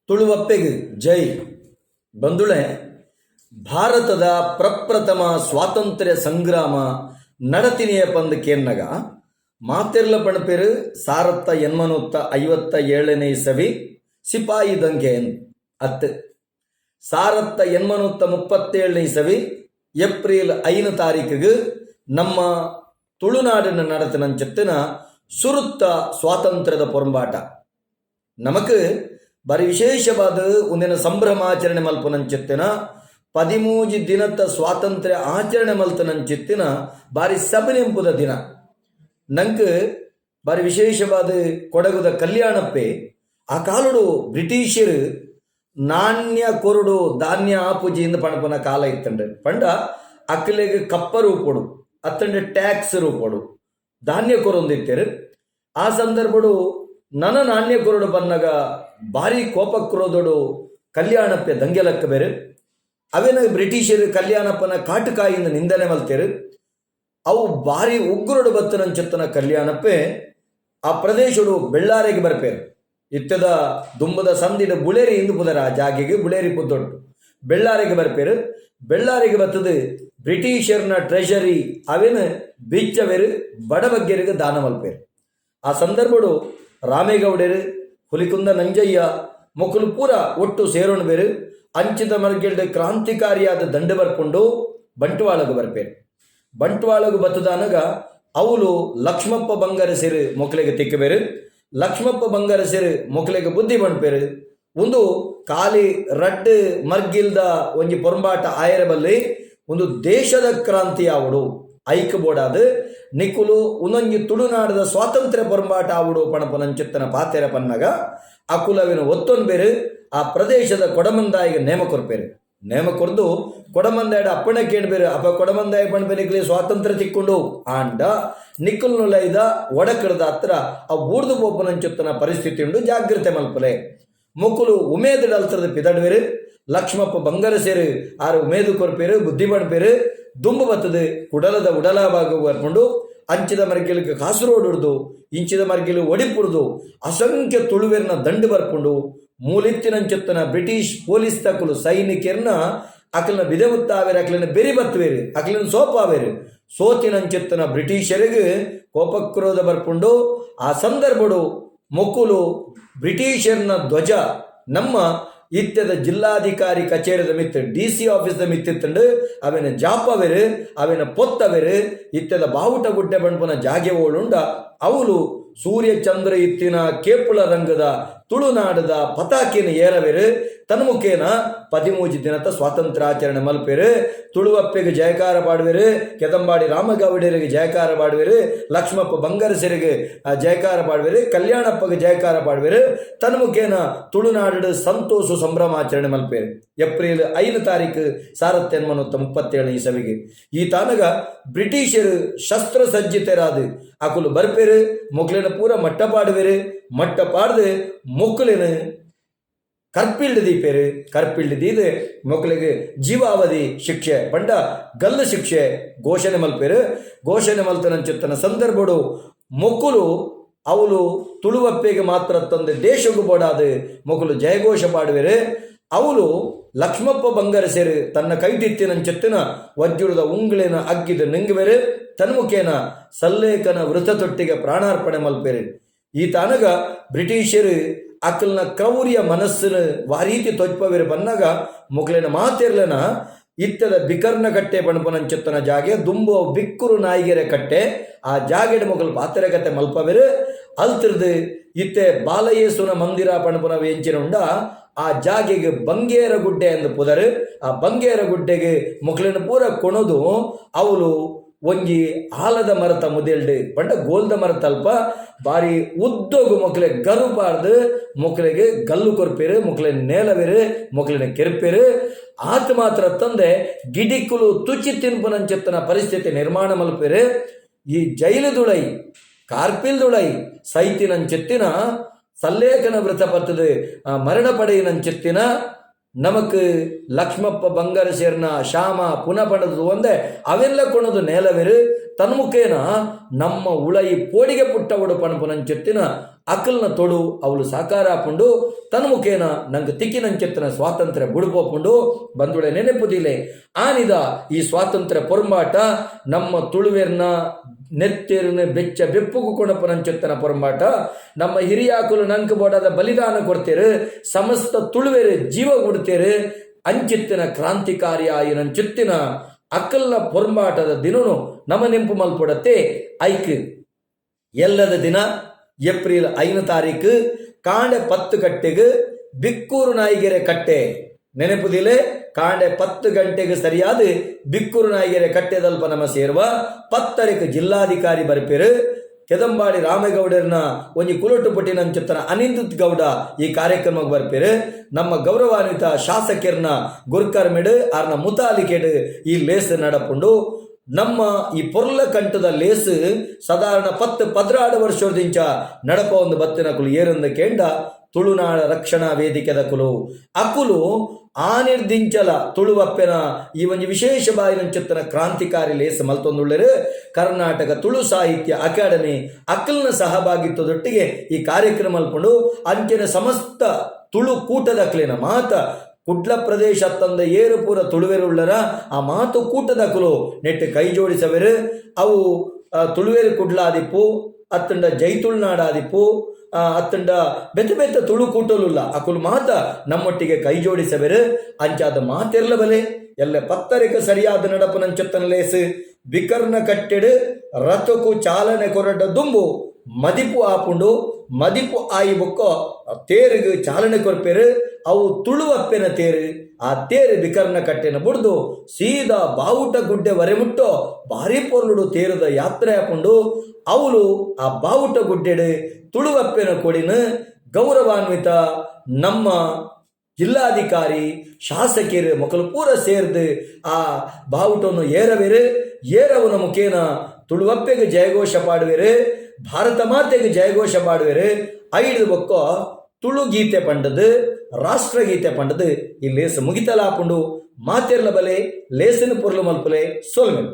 ತುಳುವಪ್ಪೆಗ್ ಜೈ. ಬಂಧುಳೆ, ಭಾರತದ ಪ್ರಪ್ರಥಮ ಸ್ವಾತಂತ್ರ್ಯ ಸಂಗ್ರಾಮ ನಡತಿನಿಯ ಪಂದ್ ಕೇನ್ನಗ ಮಾತೆರ್ಲ ಪಣಪೆರ್ 1857ನೇ ಇಸವಿ ಸಿಪಾಯಿ ದಂಗೆ ಅತ್. 1837ನೇ ಇಸವಿ ಏಪ್ರಿಲ್ 5 ತಾರೀಕಿಗೆ ನಮ್ಮ ತುಳುನಾಡಿನ ನಡತಿನಂಚಿತ್ತಿನ ಸುರುತ್ತ ಸ್ವಾತಂತ್ರ್ಯದ ಪೊರಂಬಾಟ. ನಮಕ್ ಬಾರಿ ವಿಶೇಷವಾದ ಒಂದಿನ ಸಂಭ್ರಮಾಚರಣೆ ಮಲ್ಪುನಂಚಿತ್ತಿನ, 13 ದಿನದ ಸ್ವಾತಂತ್ರ್ಯ ಆಚರಣೆ ಮಲ್ತನಂಚಿತ್ತಿನ ಬಾರಿ ಸಬನೆಂಪುದ ದಿನ. ನಂಕ್ ಬಾರಿ ವಿಶೇಷವಾದ ಕೊಡಗುದ ಕಲ್ಯಾಣಪ್ಪೆ ಆ ಕಾಲುಡು ಬ್ರಿಟಿಷರು ನಾಣ್ಯ ಕೊರಡು ಧಾನ್ಯ ಆಪುಜಿ ಇಂದು ಪಣಪುನ ಕಾಲ ಇತ್ತಂಡು. ಪಂಡ ಅಕ್ಲೆಗ್ ಕಪ್ಪ ರೂಪೊಡು ಅತ್ತಂಡೆ ಟ್ಯಾಕ್ಸ್ ರೂಪೊಡು ಧಾನ್ಯ ಕೊರೊಂದಿತ್ತೇರು. ಆ ಸಂದರ್ಭಡು ನನ ನಾಣ್ಯ ಕೊರಡು ಬನ್ನಗ ಭಾರಿ ಕೋಪಕ್ರೋಧಡು ಕಲ್ಯಾಣಪ್ಪೆ ದಂಗೆಲಕ್ಕ ಬೇರೆ. ಅವೇನ ಬ್ರಿಟಿಷರು ಕಲ್ಯಾಣಪ್ಪನ ಕಾಟುಕಾಯಿಂದ ನಿಂದನೆ ಮಲ್ತೇರು. ಅವು ಭಾರಿ ಉಗ್ರಡು ಬತ್ತನಂಚಿತ್ತನ ಕಲ್ಯಾಣಪ್ಪೆ ಆ ಪ್ರದೇಶಡು ಬೆಳ್ಳಾರಿಗೆ ಬರ್ಪೇರು. ಇತ್ತದ ದುಂಬದ ಸಂದಿಡ ಬುಳೇರಿ ಇಂದು ಪುದರ ಆ ಜಾಗೆಗೆ ಬುಳೇರಿ ಪುದ್ದೊಟ್ಟು ಬೆಳ್ಳಾರಿಗೆ ಬರ್ಪೇರು. ಬೆಳ್ಳಾರಿಗೆ ಬತ್ತದು ಬ್ರಿಟಿಷರ್ನ ಟ್ರೆಷರಿ ಅವೇನು ಬಿಚ್ಚವೇರು, ಬಡಬಗ್ಗೆರಿಗೆ ದಾನ ಮಲ್ಪೇರು. ಆ ಸಂದರ್ಭಡು ರಾಮೇಗೌಡರು, ಹುಲಿಕುಂದ ನಂಜಯ್ಯ ಮೊಕಲು ಪೂರ ಒಟ್ಟು ಸೇರೋಣ ಬೇರು. ಅಂಚಿದ ಮರ್ಗಿಲ್ಡ್ ಕ್ರಾಂತಿಕಾರಿಯಾದ ದಂಡು ಬರ್ಕೊಂಡು ಬಂಟ್ವಾಳಗು ಬರ್ಪೇರು. ಬಂಟ್ವಾಳಗು ಬತ್ತದಾನಗ ಅವಳು ಲಕ್ಷ್ಮಪ್ಪ ಬಂಗಾರ ಸೇರು ಮೊಕಲೆಗೆ ತಿಕ್ಕಬೇರು. ಲಕ್ಷ್ಮಪ್ಪ ಬಂಗಾರ ಸೇರು ಮೊಕಲೆಗೆ ಬುದ್ಧಿ ಬಂಡ್ಪೇರು. ಒಂದು ಖಾಲಿ ರಡ್ಡು ಮರ್ಗಿಲ್ದ ಒಂಜಿ ಪೊರಂಬಾಟ ಆಯರ ಬಲ್ಲಿ, ಒಂದು ದೇಶದ ಕ್ರಾಂತಿ ಆವಡು, ಐಕ್ ಬೋಡಾದು ನಿಕುಲು ಉನೊಂಜಿ ತುಳುನಾಡದ ಸ್ವಾತಂತ್ರ್ಯ ಪೊರಂಬಾಟ ಆವಡು ಪಣಪುನಂಚಿತ್ತನ ಪಾತೆರ ಪನ್ನಗ ಅಕುಲವಿನ ಒತ್ತೊನ್ ಬೇರು. ಆ ಪ್ರದೇಶದ ಕೊಡಮಂದಾಯಿಗೆ ನೇಮ ಕೊರ್ಪೇರು. ನೇಮ ಕೊರ್ದು ಕೊಡಮಂದಾಯಡ ಅಪ್ಪಣೆ ಕೇಳ್ಬೇರು. ಅಪ್ಪ ಕೊಡಮಂದಾಯ ಪಣಪೆ, ಸ್ವಾತಂತ್ರ್ಯ ತಿಕ್ಕೊಂಡು ಆಂಡ ನಿಕ್ಕುಲ್ ನುಲೈದ ಒಡಕಡ್ದ ಹತ್ರ ಆ ಬೂರ್ದು ಪೋಪುನಂಚುತ್ತನ ಪರಿಸ್ಥಿತಿ ಉಂಡು, ಜಾಗ್ರತೆ ಮಲ್ಪಲೆ. ಮೊಕುಲು ಉಮೇದ್ ಡಲ್ತರದ ಪಿದಡ್ವೇರು. ಲಕ್ಷ್ಮಪ್ಪ ಬಂಗಾರ ಸೇರು ಆರು ಉಮೇದು ಕೊರ್ಪೇರು, ಬುದ್ಧಿ ಪಣ್ಪೇರು. ದುಂಬು ಬತ್ತದು ಕುಡಲದ ಉಡಲ ಭಾಗ ಬರ್ಕೊಂಡು ಅಂಚಿದ ಮರ್ಗಿಲಿಗೆ ಕಾಸರೋಡ್ ಹಿಡ್ದು ಇಂಚಿದ ಮರ್ಗಿಲು ಒಡಿಪುರ್ದು ಅಸಂಖ್ಯ ತುಳುವೆರ್ನ ದಂಡು ಬರ್ಕೊಂಡು ಮೂಲಿತ್ತಿನಂಚುತ್ತನ ಬ್ರಿಟಿಷ್ ಪೊಲೀಸ್ ತಕುಲು ಸೈನಿಕರ್ನ ಅಕಲ್ನ ಬಿದೆಮುತ್ತಾವೇರು, ಅಕ್ಲಿನ ಬೆರಿ ಬತ್ತುವೇರು, ಅಕ್ಲಿನ ಸೋಪಾವೇರು. ಸೋತಿನಂಚಿತ್ತನ ಬ್ರಿಟಿಷರಿಗೆ ಕೋಪಕ್ರೋಧ ಬರ್ಪುಂಡು. ಆ ಸಂದರ್ಭಡು ಮೊಕ್ಕುಲು ಬ್ರಿಟಿಷರ್ನ ಧ್ವಜ ನಮ್ಮ ಇತ್ಯದ ಜಿಲ್ಲಾಧಿಕಾರಿ ಕಚೇರಿದ ಮಿತ್ತು, ಡಿಸಿ ಆಫೀಸ್ದ ಮಿತ್ತಿತ್ತಂಡು ಅವೇನ ಜಾಪವೇರು, ಅವೇನ ಪೊತ್ತವೇರು. ಇತ್ಯದ ಬಾವುಟ ಗುಡ್ಡೆ ಬಣ್ಪುನ ಜಾಗೆ ಓಳುಂಡ ಅವಳು ಸೂರ್ಯ ಚಂದ್ರ ಇತ್ತಿನ ಕೇಪುಳ ರಂಗದ ತುಳುನಾಡದ ಪತಾಕಿನ ಏರವೇರು. ತನ್ಮುಖೇನ 13 ದಿನದ ಸ್ವಾತಂತ್ರ್ಯಾಚರಣೆ ಮಲ್ಪೇರು. ತುಳುವಪ್ಪೆಗೆ ಜಯಕಾರ ಪಾಡುವೆರು, ಕೆದಂಬಾಡಿ ರಾಮಗೌಡರಿಗೆ ಜಯಕಾರ ಪಾಡುವೆರು, ಲಕ್ಷ್ಮಪ್ಪ ಬಂಗಾರಸರಿಗೆ ಜಯಕಾರ ಪಾಡುವೆರು, ಕಲ್ಯಾಣಪ್ಪಗೆ ಜಯಕಾರ ಪಾಡುವೆರು. ತನ್ಮುಖೇನ ತುಳುನಾಡು ಸಂತೋಷ ಸಂಭ್ರಮಾಚರಣೆ ಮಲ್ಪೇರು ಏಪ್ರಿಲ್ 5 ತಾರೀಕು 1837 ಇಸವಿಗೆ. ಈ ತಾನಗ ಬ್ರಿಟಿಷರು ಶಸ್ತ್ರಸಜ್ಜಿತರಾದ ಅಕುಲು ಬರ್ಪೇರು, ಮೊಕ್ಲಿನ ಪೂರ ಮಟ್ಟ ಪಾಡುವೆರು. ಮಟ್ಟ ಪಾಡ್ದು ಮೊಕ್ಕಲಿನ ಕರ್ಪಿಲ್ಡ್ ದೀಪೇರು. ಕರ್ಪಿಲ್ಡ್ ದೀದು ಮೊಕ್ಕಲಿಗೆ ಜೀವಾವಧಿ ಶಿಕ್ಷೆ ಪಂಡ ಗಲ್ಲು ಶಿಕ್ಷೆ ಘೋಷಣೆ ಮಲ್ಪೇರು. ಘೋಷಣೆ ಮಲ್ತನಂಚಿತ್ತನ ಸಂದರ್ಭಡು ಮೊಕ್ಕುಲು ಅವಳು ತುಳುವಪ್ಪೆಗೆ ಮಾತ್ರ ತಂದೆ ದೇಶಕ್ಕೂ ಬೋಡಾದು ಮೊಕಲು ಜಯಘೋಷ ಪಾಡುವೆರು. ಅವಳು ಲಕ್ಷ್ಮಪ್ಪ ಬಂಗಾರ ಸೇರು ತನ್ನ ಕೈಟಿತ್ತಿನಂಚೆತ್ತಿನ ವಜ್ರದ ಉಂಗುಳಿನ ಅಗ್ಗಿದ ನಿಂಗುವೆರು. ತನ್ಮುಖೇನ ಸಲ್ಲೇಖನ ವೃತ ತೊಟ್ಟಿಗೆ ಪ್ರಾಣಾರ್ಪಣೆ ಮಲ್ಪೇರು. ಈ ತಾನಗ ಬ್ರಿಟಿಷರು ಅಕಲ್ನ ಕ್ರೌರ್ಯ ಮನಸ್ಸಿನ ವಾರೀತಿ ತೊಜ್ಪವೇರು ಬನ್ನಾಗ ಮೊಕಲಿನ ಮಾತಿರ್ಲನ ಇತ್ತದ ಬಿಕರ್ನ ಕಟ್ಟೆ ಪಣಪನಂಚೆತ್ತನ ಜಾಗೆ, ದುಂಬು ಬಿಕ್ಕುರು ನಾಯಿಗೆರೆ ಕಟ್ಟೆ, ಆ ಜಾಗೆಡ್ ಮೊಗಲು ಪಾತ್ರೆ ಕಟ್ಟೆ ಮಲ್ಪವೇರು. ಅಲ್ತಿರ್ದು ಇತ್ತೆ ಬಾಲಯೇಸುನ ಮಂದಿರ ಪಣಪುನ ಎಂಚಿನ ಉಂಡ ಆ ಜಾಗೆಗೆ ಬಂಗೇರ ಗುಡ್ಡೆ ಎಂದು ಪುದರು. ಆ ಬಂಗೇರ ಗುಡ್ಡೆಗೆ ಮೊಕಲಿನ ಪೂರ ಕೊಣದು ಅವಳು ಒಂಜಿ ಆಲದ ಮರತ ಮುದೆಲ್ಡು ಪಂಡ ಗೋಲ್ದ ಮರತ ಅಲ್ಪ ಬಾರಿ ಉದ್ದೋಗು ಮೊಕಲೆ ಗರು ಪಾರ್ದು ಮೊಕಲೆಗೆ ಗಲ್ಲು ಕೊರ್ಪೇರು, ಮೊಕಲೆ ನೇಲವೇರು, ಮೊಕಲಿನ ಕೆರ್ಪೇರು. ಆತ ಮಾತ್ರ ತಂದೆ ಗಿಡಿಕುಲು ತುಚಿ ತಿನ್ಪುನಂచెತ್ತನ ಪರಿಸ್ಥಿತಿ ನಿರ್ಮಾಣ ಮಲ್ಪೇರು. ಈ ಜೈಲುದುಳೈ ಕಾರ್ಪಿಲ್ದುಳೈ ಸೈತಿನಂಚೆತ್ತಿನ ಸಲ್ಲೇಖನ ವೃತ ಪತ್ತದು ಮರಣ ಪಡೆಯಿನಂಚೆತ್ತಿನ ನಮಕ್ ಲಕ್ಷ್ಮಪ್ಪ ಬಂಗಾರ ಸೇರ್ನ ಶ್ಯಾಮ ಪುನಃ ಪಣದು ಒಂದೇ ಅವೆಲ್ಲ ಕೊಣದು ನೇಲವೆರು. ತನ್ಮುಖೇನ ನಮ್ಮ ಉಳೈ ಪೋಡಿಗೆ ಪುಟ್ಟವಡು ಪಣಪುನಂಚೆತ್ತಿನ ಅಕಲ್ನ ತೊಡು ಅವಳು ಸಾಕಾರ ಆಪುಂಡು. ತನ್ಮುಖೇನ ನಂಗೆ ತಿಕ್ಕಿನಂಚಿತ್ತಿನ ಸ್ವಾತಂತ್ರ್ಯ ಬುಡುಪೋಪುಂಡು. ಬಂದುಳೆ ನೆನೆಪುದಿಲೆ, ಆನಿದ ಈ ಸ್ವಾತಂತ್ರ್ಯ ಪೊರಂಬಾಟ ನಮ್ಮ ತುಳುವೆರ್ನ ನೆತ್ತೆರ್ನ ಬೆಚ್ಚ ಬೆಪ್ಪುಗು ಕೊಣಪನಂಚಿತ್ತಿನ ಪೊರಂಬಾಟ. ನಮ್ಮ ಹಿರಿಯಾಕುಲು ನಂಕ್ ಬೋಡಾದ ಬಲಿದಾನ ಕೊಡ್ತೇರು, ಸಮಸ್ತ ತುಳುವೆರು ಜೀವ ಕೊಡ್ತೇರು. ಅಂಚಿತ್ತಿನ ಕ್ರಾಂತಿಕಾರಿ ಆಯಿನಂಚಿತ್ತಿನ ಅಕಲ್ನ ಪೊರಂಬಾಟದ ದಿನನು ನಮ್ಮ ನೆಂಪು ಮಲ್ಪೊಡತ್ತೆ. ಐಕ್ ಎಲ್ಲದ ದಿನ ಏಪ್ರಿಲ್ 5 ತಾರೀಕು ಕಾಂಡೆ 10 ಗಂಟೆಗೆ ಬಿಕ್ಕೂರು ನಾಯಿಗೆರೆ ಕಟ್ಟೆ. ನೆನಪುದಿಲೆ, ಕಾಂಡೆ 10 ಗಂಟೆಗೆ ಸರಿಯಾದ ಬಿಕ್ಕೂರು ನಾಯಿಗೆರೆ ಕಟ್ಟೆದಲ್ಪ ನಮ್ಮ ಸೇರುವ. 10 ಜಿಲ್ಲಾಧಿಕಾರಿ ಬರ್ಪೇರು. ಕೆದಂಬಾಡಿ ರಾಮೇಗೌಡರನ್ನ ಒಂಜಿ ಕುಲಟು ಪಟ್ಟಿನಂಚಿತ್ತನ ಅನಿಂದಿತ್ ಗೌಡ ಈ ಕಾರ್ಯಕ್ರಮಕ್ಕೆ ಬರ್ಪೇರು. ನಮ್ಮ ಗೌರವಾನ್ವಿತ ಶಾಸಕರ್ನ ಗುರ್ಕರ್ಮೆಡು ಆರ್ನ ಮುತಾಲಿಕೆಡು ಈ ಲೇಸ್ ನಡಪುಂಡು. ನಮ್ಮ ಈ ಪೊರ್ಲ ಕಂಠದ ಲೇಸ್ ಸಾಧಾರಣ 10-12 ವರ್ಷದಿಂಚ ನಡಪ ಒಂದು ಬತ್ತಿನ ಕುಲು ಏರಂದ ಕೇಂಡ ತುಳುನಾಡ ರಕ್ಷಣಾ ವೇದಿಕೆದ ಕುಲು. ಅಕುಲು ಆನಿರ್ದಿಂಚಲ ತುಳುವಪ್ಪೆನ ಈ ಒಂಜಿ ವಿಶೇಷ ಬಾಯಿನಂಚಿತ್ತನ ಕ್ರಾಂತಿಕಾರಿ ಲೇಸ್ ಮಲ್ತೊಂದುಳ್ಳೆರು. ಕರ್ನಾಟಕ ತುಳು ಸಾಹಿತ್ಯ ಅಕಾಡೆಮಿ ಅಕಲ್ನ ಸಹಭಾಗಿತ್ವದೊಟ್ಟಿಗೆ ಈ ಕಾರ್ಯಕ್ರಮ ಮಲ್ಪುಂಡು. ಅಂಚಿನ ಸಮಸ್ತ ತುಳು ಕೂಟದ ಅಕ್ಲಿನ ಮಾತ ಕುಡ್ಲ ಪ್ರದೇಶ ತಂದ ಏರುಪೂರ ತುಳುವೆರುಳ್ಳರ ಆ ಮಾತು ಕೂಟದ ಕುಲು ನೆಟ್ಟು ಕೈ ಜೋಡಿಸವೆರು. ಅವು ತುಳುವೆರು ಕುಡ್ಲಾದಿಪ್ಪು ಅತ್ತಂಡ ಜೈತುಳ್ನಾಡಾದಿಪ್ಪು, ಅತ್ತಂಡ ಬೆತ್ತ ಬೆತ್ತ ತುಳು ಕೂಟಲುಲ್ಲ ಅಕುಲು ಮಾತ ನಮ್ಮೊಟ್ಟಿಗೆ ಕೈ ಜೋಡಿಸವೆರು. ಅಂಚಾದ ಮಾತೆರ್ಲ ಬಲೆ, ಎಲ್ಲ 10ಕ್ಕೆ ಸರಿಯಾದ ನಡಪುನಂಚತ್ತನ ಲೇಸ್. ಬಿಕರ್ನ ಕಟ್ಟೆಡು ರಥಕು ಚಾಲನೆ ಕೊರಡ ದುಂಬು ಮದಿಪು ಆಪುಂಡು. ಮದಿಪು ಆಯಿ ಬೊಕ್ಕ ತೇರಿಗೆ ಚಾಲನೆ ಕೊರ್ಪೇರು. ಅವು ತುಳುವಪ್ಪೆನ ತೇರು. ಆ ತೇರು ಬಿಕರ್ನ ಕಟ್ಟೆನ ಬುಡ್ದು ಸೀದಾ ಬಾವುಟ ಗುಡ್ಡೆ ವರೆ ಮುಟ್ಟೋ ಭಾರಿ ಪೊರ್ಲುಡು ತೇರದ ಯಾತ್ರೆ ಆಪುಂಡು. ಅವಳು ಆ ಬಾವುಟ ಗುಡ್ಡೆಡು ತುಳುವಪ್ಪೆನ ಕೊಡಿನ ಗೌರವಾನ್ವಿತ ನಮ್ಮ ಜಿಲ್ಲಾಧಿಕಾರಿ, ಶಾಸಕರು ಮೊಕಲು ಪೂರ ಸೇರ್ದು ಆ ಬಾವುಟವನ್ನು ಏರವೇರು. ಏರವನ ಮುಖೇನ ತುಳುವಪ್ಪೆಗೆ ಜಯಘೋಷ ಪಾಡುವೆರು, ಭಾರತ ಮಾತೆಗೆ ಜಯಘೋಷ ಪಾಡುವೆರು. ಐದು ಬೊಕ್ಕ ತುಳು ಗೀತೆ ಪಂಡದು, ರಾಷ್ಟ್ರಗೀತೆ ಪಂಡದು ಈ ಲೇಸ್ ಮುಗಿತಲಾಪುಂಡು. ಮಾತೆರ್ಲ ಬಲೆ, ಲೇಸಿನ ಪೊರ್ಲು ಮಲ್ಪುಲೆ. ಸೊಲ್ಮೆಲು.